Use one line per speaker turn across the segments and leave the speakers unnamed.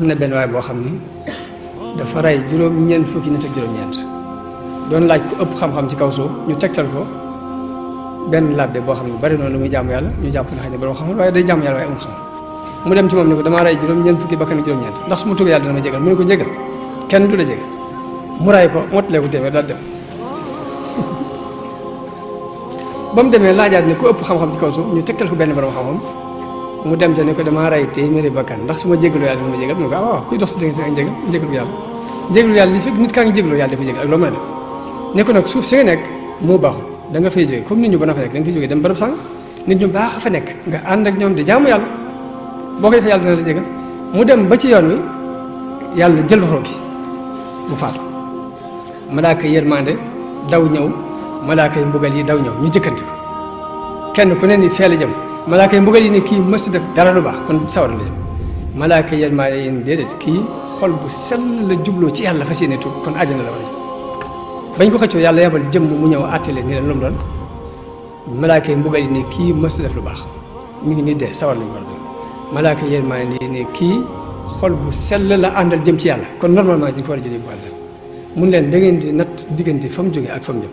am na benn waay boo xam ni dafa rey juróom-ñeent fukki nit ak juróom-ñeent doon laaj ku ëpp xam-xam ci kaw suuf ñu tegtal ko benn labbe boo xam ne bari noonu lu muy jaamu yàlla ñu jàpp ne xëy na borom xam waaye day jaamu yàlla waaye amul xam mu dem ci moom ne ko damaa rey juróom-ñeent fukki bakkan ak juróom-ñeent ndax su ma tuubee yàlla dana ma jégal mu ne ko jégal kenn du la jégal mu ray ko mottalee ko téeméer daal dem ba mu demee laajaat ne ku ëpp xam-xam ci kaw suuf ñu tegtal ko benn borom xam-xam mu dem ca ne ko damaa rey téeméeri bakkan ndax su ma jégalu yàlla dina ma jégal mu ne ko waaw kuy dox si diggante ak njégalu yàlla jégalu yàlla li fekk nit kaa ngi jégalu yàlla dafa jégal ak loo mën a def ne ko nag suuf si nga nekk moo baaxul da nga fay jógee comme nit ñu ba na fa nekk da nga fay jógee dem barab sàng nit ñu baax a fa nekk nga ànd ak ñoom di jaamu yàlla boo ko defee yàlla dina la jégal mu dem ba ci yoon wi yàlla jël roxo gi mu faatu malaaka yërmande daw ñëw malaaka yi mbugal yi daw ñëw ñu jëkkante ko kenn ku ne ni fee jëm malaaka yi mbugal yi ne kii mës def dara lu baax kon sawar la jëm malaaka yërmande yi déedéet kii xol bu sell la jubloo ci yàlla fas yéene tuub kon àjjana la war a jëm bañ ko xëccoo yàlla yebal jëmm mu ñëw àttale ni leen lu mu doon malaaka yi mbugal yi ne kii mës def lu baax mi ngi nii dee sawar lañu war a dem malaaka yërmande yi ne kii xol bu sell la àndal jëm ci yàlla kon normalement ñu ko war a jëlee bu àll mun leen da ngeen di natt diggante fa mu jógee ak fa mu jëm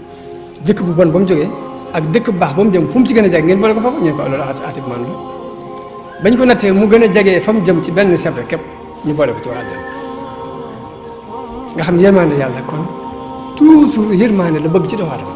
dëkk bu bon ba mu jógee ak dëkk bu baax ba mu jëm fu mu ci gën a jag ngeen boole ko foofu ñu ko loolu ati man la bañ ko nattee mu gën a jagee fa mu jëm ci benn sebre képp ñu boole ko ci waa àjjana nga xam ne yërmaande yàlla kon toujours yërmaande la bëgg ci doomu aadama